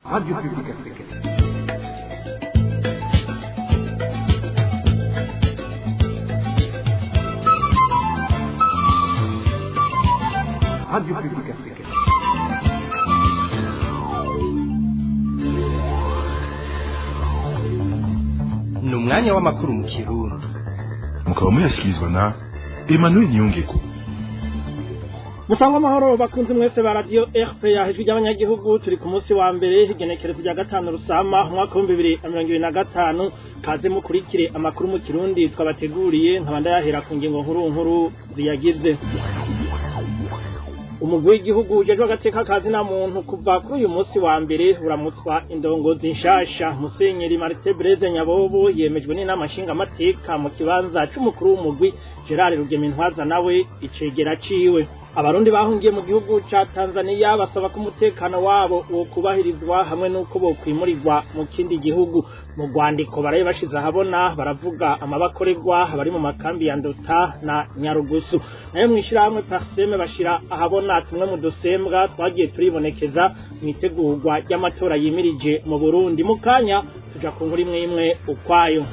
Radio Publique Africaine. Radio Publique Africaine. Ni umwanya w'amakuru mu Kirundi. Mukaba muyashyikirizwa na Emmanuel Niyongeko. Musangwa amahoro bakunzi mwese ba radio RPA, ijwi ry'abanyagihugu. Turi ku munsi wa mbere, igenekerezo rya 5 Rusama, umwaka 2025. Kaze mukurikire amakuru mu Kirundi twabateguriye, nkaba ndayahera ku ngingo nkuru nkuru ziyagize. Umugwi w'igihugu ujejwe agateka ka zina muntu kuva kuri uyu munsi wa mbere uramutswa indongozi nshasha. Musenyeri Martin Blaise Nyabobo yemejwe n'inama nshingamateka mu kibanza c'umukuru w'umugwi, Gerard Rugemintwaza nawe icegera ciwe. Abarundi bahungiye mu gihugu ca Tanzania basaba ko umutekano wabo wokubahirizwa hamwe n'uko bokwimurirwa mu kindi gihugu. Mu rwandiko baraye bashize ahabona baravuga amabakorerwa bari mu makambi ya Ndota na Nyarugusu. Nayo mw'ishirahamwe Parseme bashira ahabona tumwe mu dusembwa twagiye turibonekeza mw'itegurwa ry'amatora yimirije mu Burundi. Mu kanya tuja ku nkuru imwe imwe ukwayo.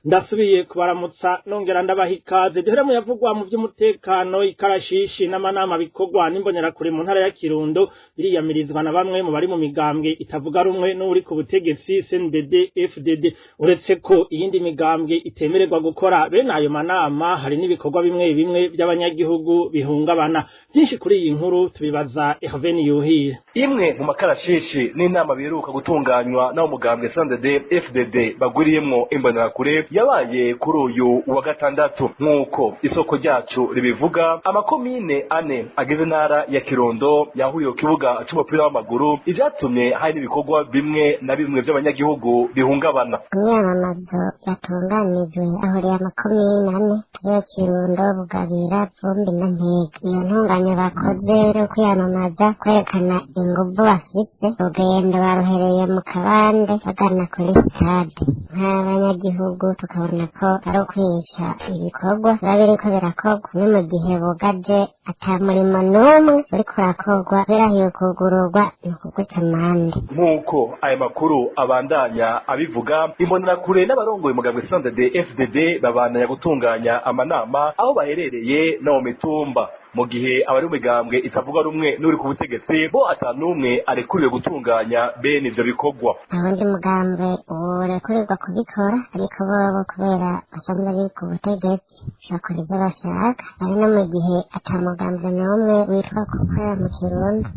Ndasubiye kubaramutsa nongera ndabaha ikaze. Duhere mu yavugwa mu by'umutekano. Ikarashishi n'amanama bikorwa n'imbonerakure mu ntara ya Kirundo biriyamirizwa na bamwe mu bari mu migambwe itavuga rumwe n'uri ku butegetsi CNDD FDD. Uretse ko iyindi migambwe itemererwa gukora bene ayo manama, hari n'ibikorwa bimwe bimwe by'abanyagihugu bihungabana. Byinshi kuri iyi nkuru tubibaza Hervé Niyuhire. Imwe mu makarashishi n'inama biheruka gutunganywa n'abo mugambwe CNDD FDD bagwiriyemwo imbonerakure yabaye kuri uyu wa gatandatu. Nk'uko isoko ryacu ribivuga, amakomine ane agize intara ya Kirundo yahuriye ku kibuga c'umupira w'amaguru, ivyatumye hari n'ibikorwa bimwe na bimwe vy'abanyagihugu bihungabana. Imyamamazo yatunganijwe ahuriye amakomine ane ariyo Kirundo, Bugabira, Vumbi na Ntega. Iyo ntunganyo bakoze yo kwiyamamaza, kwerekana inguvu bafise, urugendo baruhereye mu Kabande bagana kuri stade. Nk'abanyagihugu tukabona ko ari ukwica ibikorwa biba biriko birakorwa, ni mu gihe bugaje ata murimo n'umwe uriko urakorwa, birahiye kugururwa ni ukuguca amande. Nk'uko aya makuru abandanya abivuga, imbonerakure n'abarongoye umugambwe CNDD FDD babandanya gutunganya amanama aho baherereye no mu mitumba, mu gihe abari mu migambwe itavuga rumwe n'uri ku butegetsi bo ata n'umwe arekuriwe gutunganya bene ivyo bikorwa. Nta wundi mugambwe urekurirwa kubikora, ariko bobo kubera basanzwe ari ku butegetsi bakora ivyo bashaka. Ari no mu gihe ata mugambwe n'umwe witwa gukorera mu Kirundo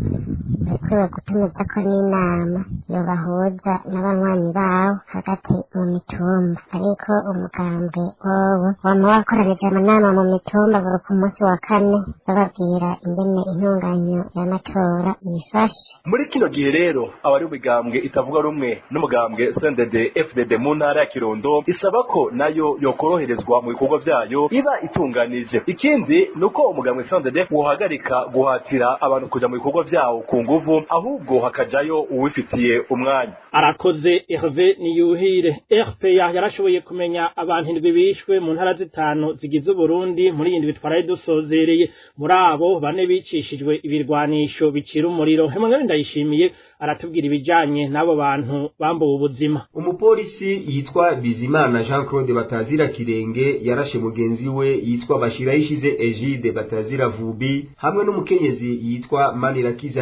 urekuriwe gutumizako n'inama yobahuza n'abanywanyi bawo hagati mu mitumba, ariko umugambwe wowo wama wakoranije amanama mu mitumba buri ku munsi wa kane, bababwira ingene intunganyo y'amatora yifashe. Muri kino gihe rero, abari mu migambwe itavuga rumwe n'umugambwe CNDD FDD mu ntara ya Kirundo isaba ko nayo yokoroherezwa mu bikorwa vyayo iba itunganije. Ikindi nuko umugambwe CNDD wohagarika guhatira abantu kuja mu bikorwa vyawo ku nguvu, ahubwo hakajayo uwifitiye umwanya. Arakoze Hervé Niyuhire. RPA yarashoboye kumenya abantu indwi bishwe mu ntara zitanu zigize Uburundi muri iyi ndwi twaraye dusozereye. Muri abo, bane bicishijwe ibirwanisho bicira umuriro. Hemwe Ndayishimiye aratubwira ibijanye n'abo bantu bambuwe ubuzima. Umupolisi yitwa Bizimana Jean Claude batazira Kirenge yarashe mugenzi we yitwa Bashirayishize Egide batazira Vubi hamwe n'umukenyezi yitwa Manirakiza.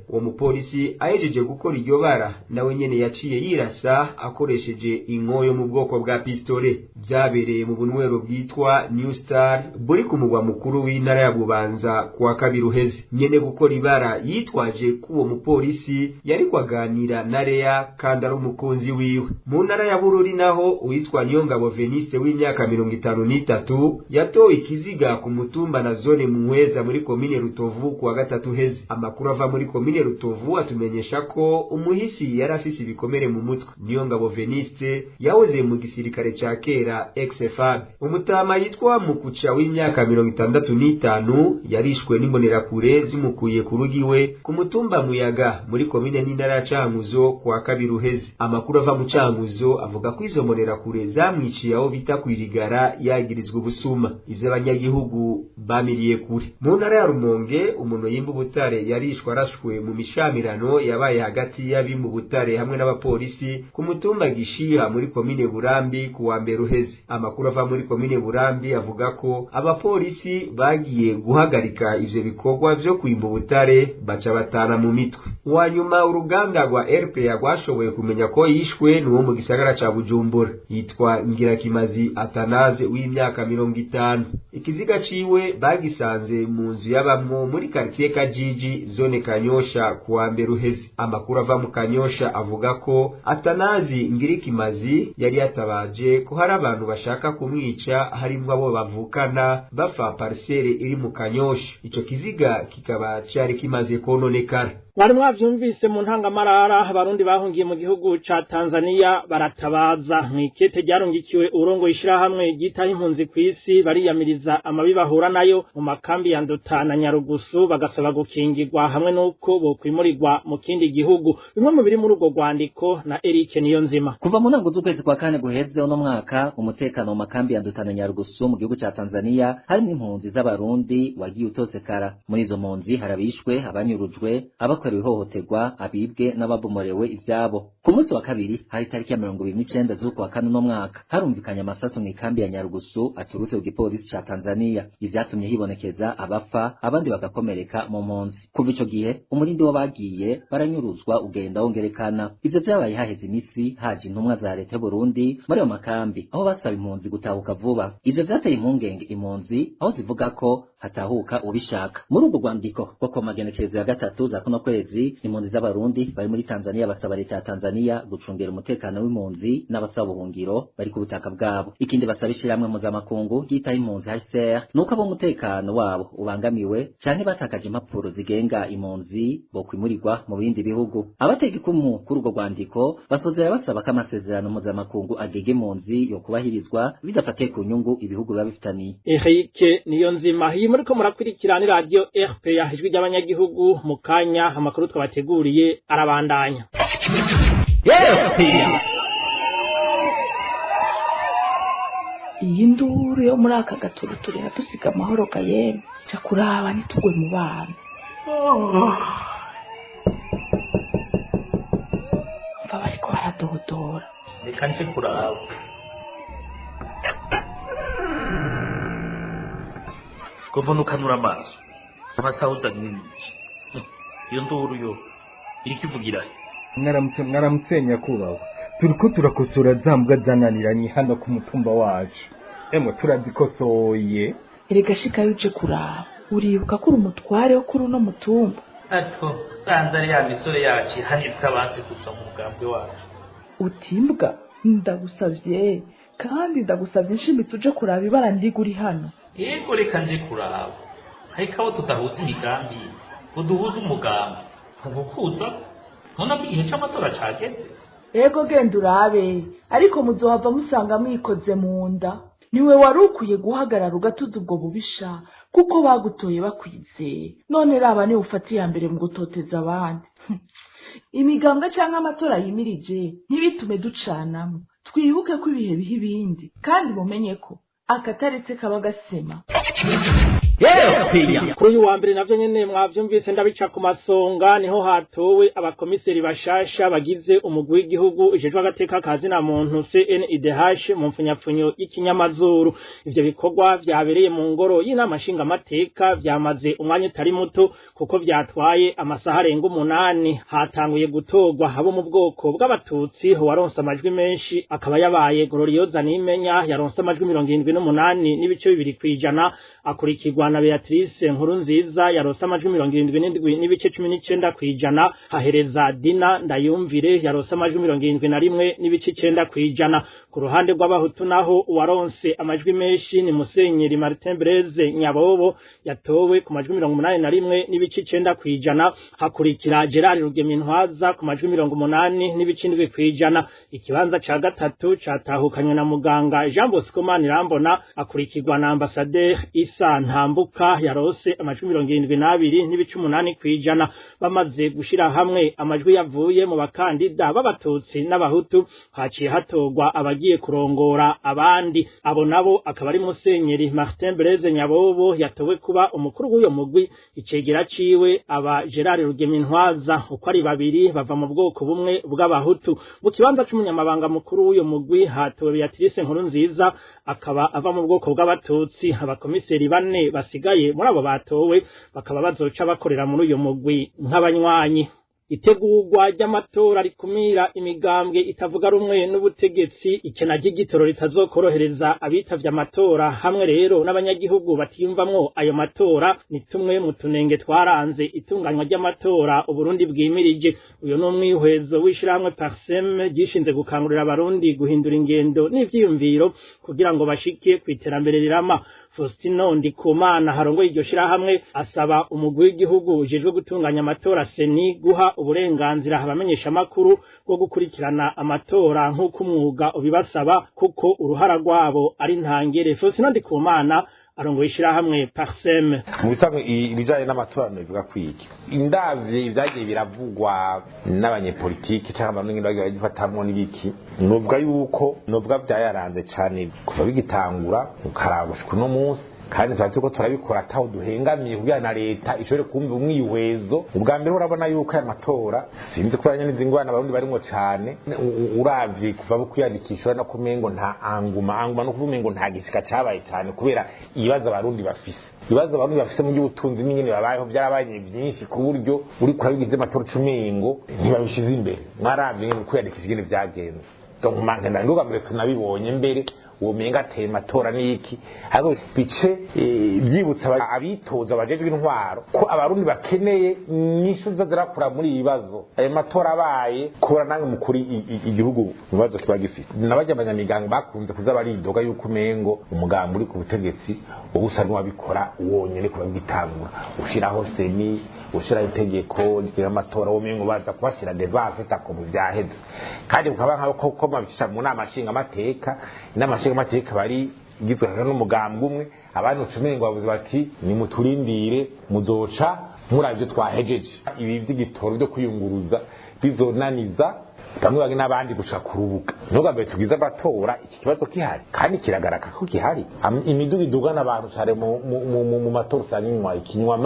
Uwo mupolisi ahejeje gukora iryo bara, nawe nyene yaciye yirasa akoresheje inkoyo mu bwoko bwa pistole. Vyabereye mu bunywero bwitwa New Star buri ku mugwa mukuru w'intara ya Bubanza kuwa kabiri uheze. Nyene gukora ibara yitwaje ko uwo mupolisi yariko aganira na Lea kandi ari umukunzi wiwe. Mu ntara ya Bururi naho, uwitwa Niyongabo Veniste w'imyaka 53 yatowe ikiziga ku mutumba na zone Muhweza muri komine Rutovu kuwa gatatu heze. Amakuru ava muri komine Rutovu atumenyesha ko umuhisi yari afise ibikomere mu mutwe. Niyongabo Veniste yahoze mu gisirikare ca kera ex-FAB. Umutama yitwa Mukuca w'imyaka 65 yarishwe n'imbonerakure zimukuye ku rugi iwe ku mutumba Muyaga muri komine komine n'intara ya Cankuzo kuwa kabiri uheze. Amakuru ava mu Cankuzo avuga ko izo mbonerakure zamwiciye aho bita kwirigara yagirizwa ubusuma, ivyo abanyagihugu bamiriye kure. Mu ntara ya Rumonge umuntu yimba ubutare yarishwe arashwe mu mishamirano yabaye hagati y'abimba ubutare hamwe n'abapolisi ku mutumba Gishiha muri komine Burambi kuwa mbere uheze. Amakuru ava muri komine Burambi avuga ko abapolisi bagiye guhagarika ivyo bikorwa vyo kwimba ubutare baca batana mu mitwe. Uwanyuma uruganda rwa RPA rwashoboye kumenya ko yishwe n'uwo mu gisagara ca Bujumbura, yitwa Ngirakimazi Atanaze w'imyaka 50. Ikiziga ciwe bagisanze mu nzu y'abamwo muri quartier Kajiji zone Kanyosha kuwa mbere uheze. Amakuru ava mu Kanyosha avuga ko Atanazi Ngirikimazi yari yatabaje ko hari abantu bashaka kumwica, harimwo abo bavukana bafa parcelle iri mu Kanyosha. Ico kiziga kikaba cari kimaze kononekara. Mwari mwavyumvise mu ntangamarara, abarundi bahungiye mu gihugu ca Tanzania baratabaza. Mw'ikete ryarungikiwe urongo ishirahamwe ryitaho impunzi kw'isi, bariyamiriza amabi bahura nayo mu makambi ya Nduta na Nyarugusu, bagasaba gukingirwa hamwe n'uko bokwimurirwa mu kindi gihugu. Bimwe mu biri muri urwo rwandiko na Eric Niyonzima. Kuva mu ntango z'ukwezi kwa kane guheze uno mwaka, umutekano mu makambi ya Nduta na Nyarugusu mu gihugu ca Tanzania harimwo impunzi z'abarundi wagiye utosekara. Muri izo mpunzi harabishwe, abanyurujwe, abakorewe ihohoterwa, abibwe n'ababomorewe ivyabo. Ku munsi wa kabiri hari tariki ya 29 z'ukwa kane uno mwaka, harumvikanye amasasu mw'ikambi ya Nyarugusu aturutse ku gipolisi ca Tanzania, ivyatumye hibonekeza abafa abandi bagakomereka mu mpunzi. Kuva ico gihe umurindi w'abagiye baranyuruzwa ugenda wongerekana. Ivyo vyabaye haheze imisi haje intumwa za leta y'u Burundi muri ayo makambi, aho basaba impunzi gutahuka vuba. Ivyo vyateye impungenge impunzi, aho zivuga ko hatahuka ubishaka. Muri urwo rwandiko rwo ku magenekerezo ya 3 za kuno kwezi, impunzi z'abarundi bari muri Tanzania basaba leta ya Tanzania gucungera umutekano w'impunzi n'abasaba ubuhungiro bari ku butaka bwabo. Ikindi basaba ishirahamwe mpuzamakungu ryitaho impunzi HCR nuko abo umutekano wabo ubangamiwe canke batakaje impapuro zigenga impunzi bokwimurirwa mu bindi bihugu. Abatega ikumu kuri urwo rwandiko basozera basaba ko amasezerano mpuzamakungu agega impunzi yo kubahirizwa bidafatiye ku nyungu ibihugu biba bifitaniye. Eric Niyonzima. Iyi muriko murakurikirana radio RPA ijwi ry'abanyagihugu. Mu kanya amakuru twabateguriye arabandanya. Iyi nduru yo muri aka gaturuturu iratusiga amahoro gayemwe, ca kuraba ntitugwe mu bana. Umva bariko baradodora. Reka nje kuraba. Ko mbona ukanura amaso amasaha uzanye n'iki? Iyo nduru yo iriko ivugira he? Mwaramutse, mwaramutse nyakubahwa. Turiko turakosora za mbwa zananiranye hano ku mutumba wacu. Emwe turazikosoye. Erega shikayo uje kuraba, uribuka ko uri umutware wo kuri uno mutumba. Ato sanze ari ya misore yacu ihanitse abansi kuza mu mugambwe wacu. Utimbwa ndagusavye, kandi ndagusavye nshimitse uje kuraba ibara ndiga uri hano. Yego reka nje kuraba, ariko abo tudahuza imigambi ngo duhuze umugambi ntugukuza none ko igihe c'amatora cageze. Ego genda urabe, ariko muzohava musanga mwikoze mu nda. Niwe wari ukwiye guhagarara ugatuza ubwo bubisha, kuko bagutoye bakwizeye. None raba niwe ufata iya mbere mu gutoteza abandi. Imigambwe canke amatora yimirije ntibitume ducanamwo. Twibuke ko ibihe biha ibindi, kandi mumenye ko akataretse kaba gasema. Kuri uyu wa mbere navyo nyene mwavyumvise ndabica ku masonga, niho hatowe abakomiseri bashasha bagize umugwi w'igihugu ujejwe agateka ka zina muntu CNIDH mu mfunyapfunyo y'ikinyamazuru. Ivyo bikorwa vyabereye mu ngoro y'inama nshingamateka vyamaze umwanya utari muto, kuko vyatwaye amasaha arenga 8. Hatanguye gutorwa abo mu bwoko bw'abatutsi, uwaronse amajwi menshi akaba yabaye Glorioza Nimenya yaronse amajwi 78.2 kw'ijana, akurikirwa na Beatrice Nkurunziza yaronse amajwi 77.19 kw'ijana, hahereza Dina Ndayumvire yaronse amajwi 71.9 kw'ijana. Ku ruhande rw'abahutu naho uwaronse amajwi menshi ni Musenyeri Martin Blaise Nyabobo yatowe ku majwi 81.9 kw'ijana, hakurikira Gerard Rugemintwaza ku majwi 80.7 kw'ijana. Ikibanza ca gatatu catahukanywe na muganga Jean Bosco Manirambona, akurikirwa na Ambassadeur Issa Ntambura Kwambuka yarose amajwi 72.8%. Bamaze gushira hamwe amajwi yavuye mu bakandida b'abatutsi n'abahutu, haciye hatorwa abagiye kurongora abandi. Abo nabo akaba ari Musenyeri Martin Blaise Nyabobo yatowe kuba umukuru w'uyo mugwi, icegera ciwe aba Gerard Rugemintwaza. Uko ari babiri bava mu bwoko bumwe bw'abahutu. Mu kibanza c'umunyamabanga mukuru w'uyo mugwi hatowe Beatrice Nkurunziza, akaba ava mu bwoko bw'abatutsi. Abakomiseri bane basigaye muri abo batowe bakaba bazoca bakorera muri uyo mugwi nk'abanywanyi. Itegurwa ry'amatora rikumira imigambwe itavuga rumwe n'ubutegetsi, ikena ry'igitoro ritazokorohereza abitavye amatora, hamwe rero n'abanyagihugu batiyumvamwo ayo matora, ni tumwe mu tunenge twaranze itunganywa ry'amatora Uburundi bwimirije. Uyo ni umwihwezo w'ishirahamwe Parsem ryishinze gukangurira abarundi guhindura ingendo n'ivyiyumviro kugira ngo bashike kw'iterambere rirama. Faustino Ndikumana harongoye iryo shirahamwe asaba umugwi w'igihugu ujejwe gutunganya amatora CENI guha uburenganzira abamenyesha makuru bwo gukurikirana amatora nk'uko umwuga ubibasaba, kuko uruhara rwabo ari ntangere. Faustino Ndikumana arongoye ishirahamwe Parsem. Mu bisanzwe ibijanye n'amatora bivuga kwiki, indavye ibyagiye biravugwa n'abanyepolitiki cyangwa abantu n'ingendo bagiye bagifatamwo n'ibiki, novuga yuko novuga vyayaranze cane kuva bigitangura ukaraba gushika uno munsi, kandi tuba turiko turabikora ataho duhengamiye kugira na leta ishobore kumva umwihwezo. Ubwa mbere urabona yuko aya matora sinzi ko n'izi ngorane abarundi barimwo cane, uravye kuva kwiyandikisha urabona ko umengo nta anguma no kuvuga umengo nta gishika cabaye cane, kubera ibibazo abarundi bafise. Ibibazo abarundi bafise mu by'ubutunzi n'ingene babayeho byarabaye byinshi, ku buryo uriko urabigize amatora ucumengo ntibabishize imbere. Mwaravye ingene kwiyandikisha ingene vyagenze, donc manke ndanduga mbere tunabibonye mbere uwo menga ateye matora niki, ariko bice byibutsa abitoza abajejwe intwaro ko abarundi bakeneye nyishu zirakura muri ibibazo. Ayo matora abaye kora nange mukuri igihugu mu bibazo kiba gifite. Nabajya abanyamiganga bakunze kuza baridoga yuko umengo umugambi uri ku butegetsi wowe usa n'uwabikora wonyene kuba bwitangura, ushiraho seni, ushiraho itegeko rigenga amatora, wowe umengo baza kubashira devant fait ako vyaheze. Kandi bukaba nka ko mabicisha mu nama nshingamateka, inama nshingamateka bari igizwe n'umugambwe umwe, abandi ucumengo bavuze bati nimuturindire muzoca muri ivyo twahejeje. Ibi vy'igitoro byo kwiyunguruza bizonaniza bamwe bamwe n'abandi guca kurubuga. Ntugambe tugize amatora iki kibazo kihari, kandi kiragaragara ko gihari. Imiduga idugana abantu cane mu matora usanga inywa ikinywa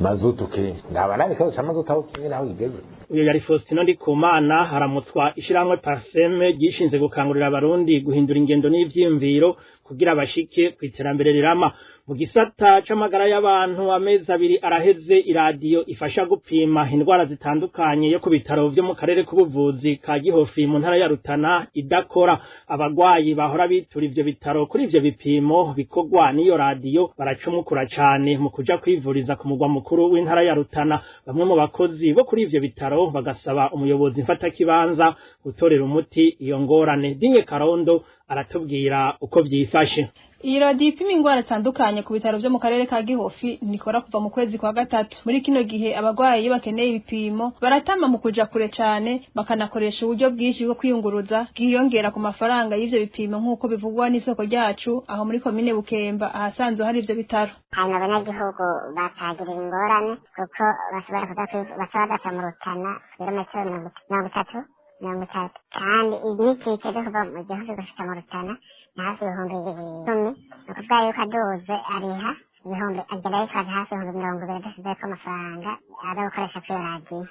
mazutu kenshi. Ndaba nabi ikibazo ca mazutu aho kimwe naho kigeze. Uyo yari Faustino Ndikumana haramutswa ishiramwe Parsem ryishinze gukangurira abarundi guhindura ingendo n'ivyiyumviro kugira bashike kw'iterambere rirama. Mu gisata c'amagara y'abantu, amezi abiri araheze iradiyo ifasha gupima indwara zitandukanye yo ku bitaro vyo mu karere k'ubuvuzi ka Gihofi mu ntara ya Rutana idakora. Abagwayi bahora bitura ivyo bitaro kuri ivyo bipimo bikorwa n'iyo radiyo baracumukura cane mu kuja kwivuriza ku mugwa mukuru w'intara ya Rutana. Bamwe mu bakozi bo kuri ivyo bitaro bagasaba umuyobozi mfatakibanza gutorera umuti iyo ngorane. Dinye Karondo aratubwira uko vyifashe. Iyi radiyo ipima ingwara zitandukanye ku bitaro vyo mu karere ka Gihofi nikora kuva mu kwezi kwa gatatu. Muri kino gihe abagwayi iyo bakeneye ibipimo baratama mu kuja kure cane, bakanakoresha uburyo bwinshi bwo kwiyunguruza bwiyongera ku mafaranga y'ivyo bipimo, nk'uko bivugwa n'isoko ryacu aho muri komine Bukemba ahasanzwe hari ivyo bitaro. Hanyuma abanyagihugu batagirira ingorane kuko bashobora kuza bashobora badaca mu Rutana ibirometero 30 30, kandi igice cyo kuva mu gihugu gushika mu Rutana ni hafi 10,000. Ni ukuvuga yuko aduze ariha ibihumbi agera yitwaje hafi 20,000 adasizeko amafaranga aza gukoresha kuri iyo radiyo.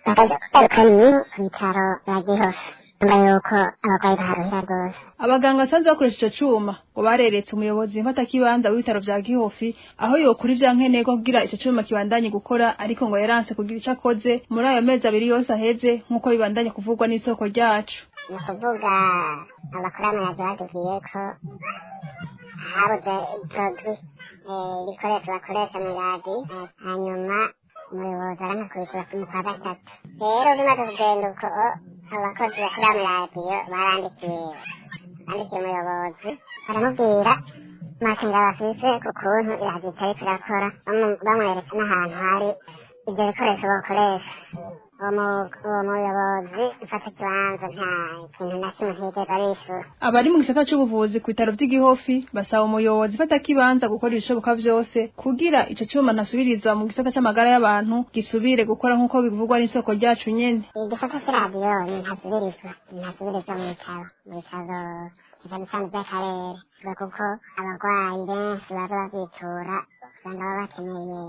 Bakaja kugaruka ni ku bitaro bya Gihofi, nyuma yuko abarwayi baharuhira rwose. Abaganga basanzwe bakoresha ico cuma ngo bareretse umuyobozi mfatakibanza w'ibitaro vya Gihofi aho yokura ivyankenerwa kugira ico cuma kibandanye gukora, ariko ngo yaranse kugira ico akoze muri ayo mezi abiri yose aheze, nk'uko bibandanye kuvugwa n'isoko ryacu. Ni ukuvuga amakuru y'amayaga batubwiye ko habuze produit, ibikoresho bakoresha mu iradiyo, hanyuma umuyobozi aranka kubigura mu kwa gatatu. Rero bimaze kugenda uko, abakozi bashyira mu radiyo barandikiye umuyobozi, baramubwira amakenga bafise ku kuntu iradiyo itariko irakora, bamwereka n'ahantu hari ivyo bikoresho bakoresha. Uwo muyobozi mfata ikibanza nta kintu na kimwe ntiyigeze arishura. Abari mu gisata c'ubuvuzi ku bitaro vy'Igihofi basaba umuyobozi fata kibanza gukora ibishoboka vyose kugira ico cuma ntasubirizwa mu gisata c'amagara y'abantu gisubire gukora nk'uko bivugwa n'isoko ryacu nyene. Igisata c'iradiyo ntasubirizwa mu bitaro cyane cyane by'akarere, kuko abarwayi benshi baza bavyitura usanga baba bakeneye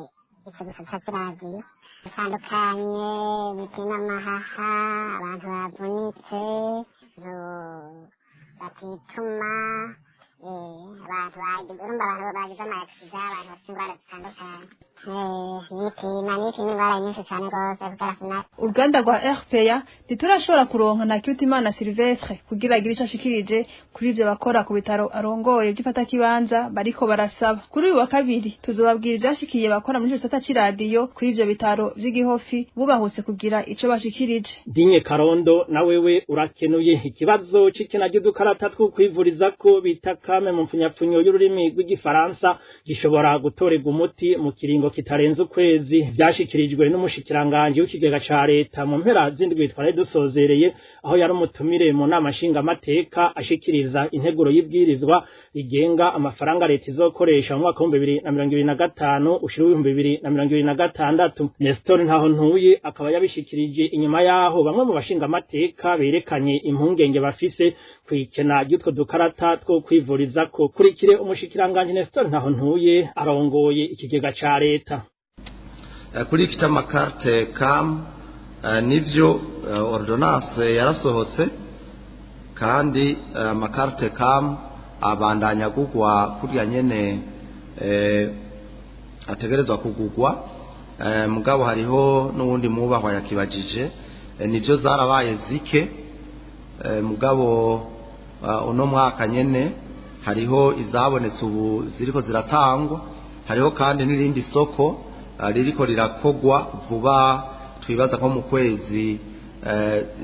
ico gisata c'iradiyo bitandukanye bipima amahaha, abantu bavunitse, batituma, abantu urumva abantu bagize ama accident, abantu bafite ingwara zitandukanye, bipima n'ibipima ingwara nyinshi cane rwose kuko. Uruganda rwa RPA ntiturashobora kuronka na Kirutimana Silvestre kugira agire ico ashikirije kuri ivyo bakora ku bitaro arongoye vy'ifatakibanza bariko barasaba. Kuri uyu wa kabiri tuzobabwira ivyashikiye bakora muri ico gisata c'iradiyo kuri ivyo bitaro vy'Igihofi bubahutse kugira ico bashikirije. Dinye Karondo, na wewe urakenuye. Ikibazo c'ikena ry'udukarata two kwivurizako bita kame mu mfunyapfunyo y'ururimi rw'igifaransa gishobora gutorerwa umuti mu kiringo kitarenze ukwezi. Vyashikirijwe n'umushikiranganji w'ikigega ca leta mu mpera z'indwi twari dusozereye, aho yari umutumire mu nama nshingamateka ashikiriza integuro y'ibwirizwa rigenga amafaranga leta izokoresha mu mwaka w'2025 ushira w'2026. Nestor Ntaho Ntuye akaba yabishikirije inyuma yaho bamwe mu bashingamateka berekanye impungenge bafise kw'ikena ry'utwo dukarata two kwivurizako. Kurikire umushikiranganji Nestor Ntaho Ntuye arongoye ikigega ca leta. Kuri iki c'amakarte CAM, nivyo, ordonnance yarasohotse kandi amakarte CAM abandanya kugwa kurya nyene ategerezwa kugugwa. Mugabo hariho n'uwundi mubahwa yakibajije, nivyo zarabaye zike, mugabo uno mwaka nyene hariho izabonetse ubu ziriko ziratangwa. Hariho kandi n'irindi soko ririko rirakogwa vuba, twibaza ko mu kwezi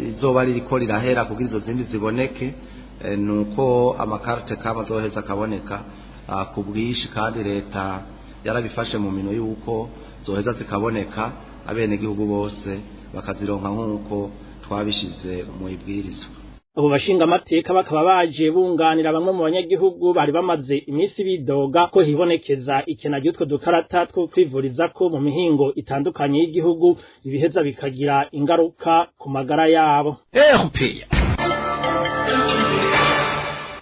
izoba ririko rirahera kugira izo zindi ziboneke, nuko amakarte kama azoheza akaboneka ku bwinshi, kandi leta yarabifashe mu mino yuko zoheza zikaboneka, abenegihugu bose bakazironka nk'uko twabishize mu ibwirizwa. Abo bashingamateka bakaba baje bunganira bamwe mu banyagihugu bari bamaze iminsi bidoga ko hibonekeza ikena ry'utwo dukarata two kwivurizako mu mihingo itandukanye y'igihugu, ibiheza bikagira ingaruka ku magara yabo.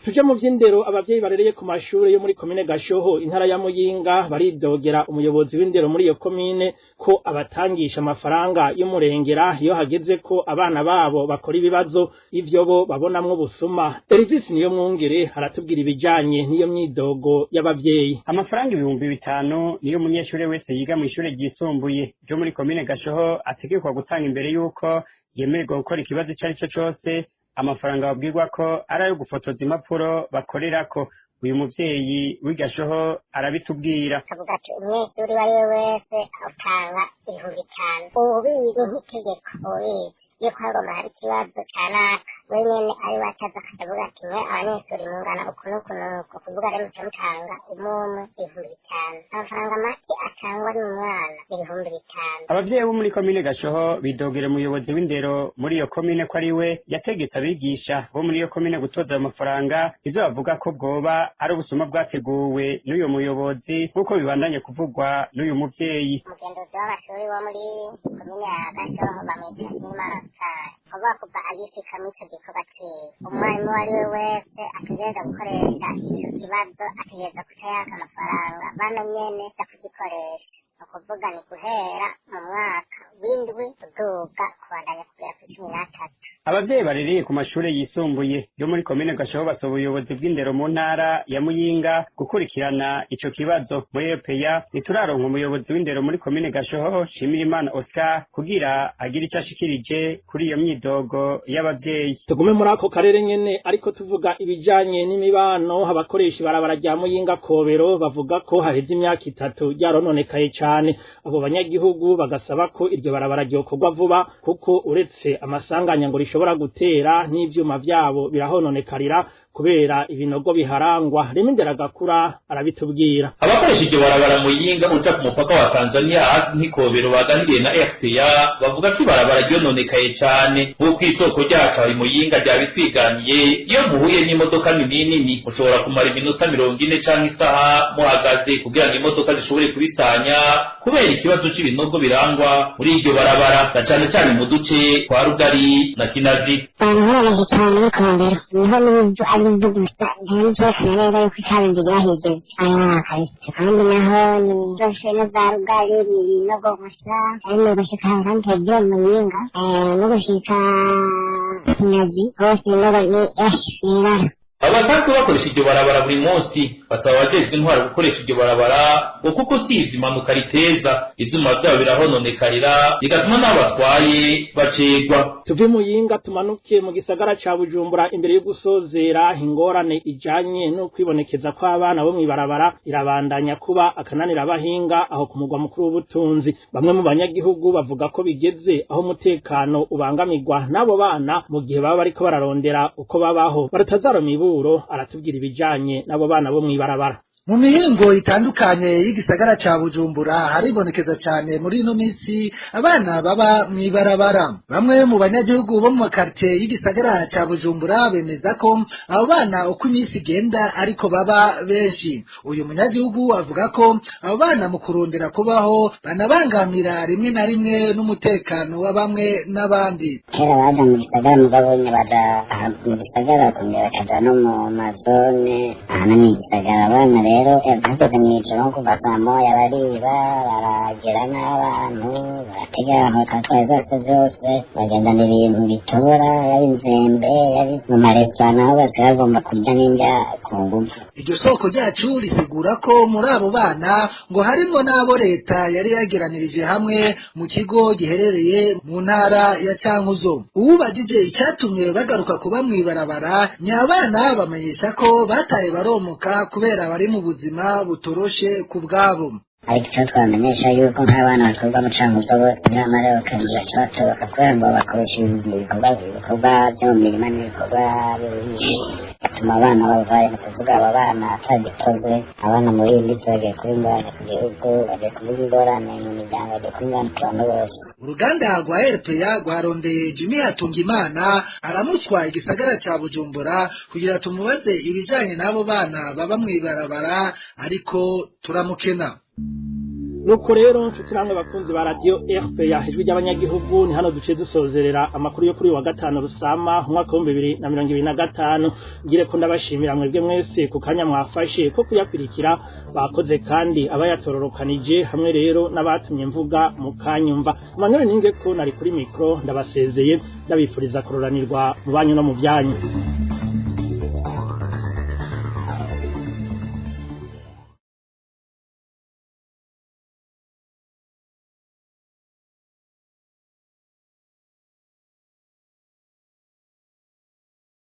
Tuje mu vy'indero. Abavyeyi barereye ku mashure yo muri komine Gashoho, intara ya Muyinga, baridogera umuyobozi w'indero muri iyo komine ko abatangisha amafaranga y'umurengera iyo hageze ko abana babo bakora ibibazo, ivyo bo babonamwo busuma. Elvis Niyo Mwungere aratubwira ibijanye n'iyo myidogo y'abavyeyi. Amafaranga 5000 niyo umunyeshure wese yiga mu ishure ryisumbuye ryo muri komine Gashoho ategekwa gutanga imbere y'uko yemererwa gukora ikibazo ico ari cyo cose. Amafaranga babwirwa ko ari ayo gufotoza impapuro bakorerako. Uyu muvyeyi w'igashoho arabitubwira. Akavuga ati umunyeshuri uwo ari we wese utanga 5000, ububizi nk'itegeko, ububizi yuko hagomba hari ikibazo kanaka, wenyene ari we acaza akavuga ati mwe abanyeshuri mungana uku n'uku n'uku, kuvuga rero muca mutanga umwe 5000. Amafaranga make atangwa n'umwana 5000. Abavyeyi bo muri komine Gashoho bidogera umuyobozi w'indero muri iyo komine ko ari we yategetse abigisha bo muri iyo komine gutoza ayo mafaranga, ivyo bavuga ko bwoba ari ubusuma bwateguwe n'uyo muyobozi, nk'uko bibandanye kuvugwa n'uyu muvyeyi. Umugenzuzi w'amashuri wo muri komine ya Gashoho bamwita Nshimiyimana Oscar, kuvuga kuva agishika muri ico gikorwa ciwe, umwarimu uwo ari we wese ategereza gukoresha ico kibazo ategereza kutayaka amafaranga, bano nyene za kugikoresha, ni ukuvuga ni guhera mu mwaka w'indwi uduga kubandanya kugera ku 13. Abavyeyi barereye ku mashure yisumbuye yo muri komine Gashoho basaba ubuyobozi bw'indero mu ntara ya Muyinga gukurikirana ico kibazo. Muri EPA ntituraronka umuyobozi w'indero muri komine Gashoho Nshimirimana Oscar kugira agire ico ashikirije kuri iyo myidogo y'abavyeyi. Tugume muri ako karere nyene, ariko tuvuga ibijanye n'imibano. Abakoresha ibarabara rya Muyinga Kobero bavuga ko haheze imyaka 3 ryarononekaye cane. Abo banyagihugu bagasaba ko iryo barabara ryokorwa vuba, kuko uretse amasanganya ngo rishobora gutera, n'ivyuma vyabo birahononekarira kubera ibinogo biharangwa. Rimindera gakura arabitubwira. Abakoresha iryo barabara Muyinga uca ku mupaka wa Tanzania hasi nk'ikobero baganiriye na RPA bavuga ko ibarabara ryononekaye cane, nk'uko isoko ryacu aho Muyinga ryabitwiganiye. Iyo muhuye n'imodoka nini nini mushobora kumara iminota 40 canke isaha muhagaze kugira ngo imodoka zishobore kubisanya, kubera ikibazo c'ibinogo birangwa muri iryo barabara na cane cane mu duce kwa Rugari na Kinazi. Abantu cyane n'ikondero niho n'ibyo ari byo gusa nta n'icyerekana neza yuko ikaburimbo ryahigeze aya kabisa. Kandi naho ni byose no za Rugari ni ibinogo gusa, ari no gushika kandi byo Muyinga no gushika Kinazi hose ibinogo ni ni. Abasanzwe bakoresha iryo barabara buri munsi basaba abajejwe intwaro gukoresha iryo barabara ngo kuko usivye impanuka riteza ivyuma vyabo birahononekarira bigatuma n'abo batwaye bacegwa. Tuve Muyinga tumanuke mu gisagara ca Bujumbura. Imbere yo gusozera, ingorane ijanye no kwibonekeza kw'abana bo mw'ibarabara irabandanya kuba akananira abahinga aho ku mugwa mukuru w'ubutunzi. Bamwe mu banyagihugu bavuga ko bigeze aho umutekano ubangamirwa n'abo bana mu gihe baba bariko bararondera uko babaho. Baratazaro Miburo aratubwira ibijanye n'abo bana bo mw'ibarabara. Mu mihingo itandukanye y'igisagara ca Bujumbura haribonekeza cane muri ino misi abana baba mw'ibarabara. Bamwe mu banyagihugu bo mu makartie y'igisagara ca Bujumbura bemeza ko abo bana uko iminsi igenda ariko baba benshi. Uyu munyagihugu avuga ko abo bana mu kurondera kubaho banabangamira rimwe na rimwe n'umutekano wa bamwe n'abandi. Kera baja mu gisagara mugabo nyene baja mu gisagara bakongera bakaja no mu mazone ahantu mw'igisagara. Abana rero bageze mw'ijoro nko kuva saa moya bariba, baragera n'abantu baratega aho batwaye zose vyose, bagendana ibintu bitora, yaba inzembe, yaba mu maresitora naho bose bagomba kurya n'indya ku nguvu. Iryo soko ryacu risigura ko muri abo bana ngo harimwo n'abo leta yari yageranirije hamwe mu kigo giherereye mu ntara ya Cankuzo. Uwubajije icatumye bagaruka kuba mw'ibarabara, nyabana bamenyesha ko bataye baromoka kubera bari mu buzima butoroshe ku bwabo. Ariko icyo twamenyesha yuko nk'abana batorwa mu Cankuzo bose nyamara bakagira icyo batoroka kubera ngo bakoresha ibikorwa byo mu mirima n'ibikorwa by'ubuhinzi batuma abana bavayo. Ni ukuvuga aba bana atagitozwe, abana muri iyi minsi bagiye kuba ingorane ku gihugu, bagiye kuba ingorane mu miryango, bagiye kuba ingorane ku bantu bose. Uruganda rwa RPA rwarondeye Jimmy Hatungimana aramutswa igisagara ca Bujumbura kugira tumubaze ibijanye n'abo bana baba mw'ibarabara, ariko turamukena. Nuko rero nshuti namwe bakunzi ba radio RPA ijwi ry'abanyagihugu, ni hano duce dusozerera amakuru yo kuri wa gatanu rusama umwaka wa 2025. Ngire ko ndabashimira mwebwe mwese ku kanya mwafashe ko kuyakurikira, bakoze kandi abayatororokanije hamwe rero n'abatumye mvuga mukanyumva. Manuel Ninge ko nari kuri micro ndabasezeye, ndabifuriza kuroranirwa mu banyu no mu byanyu.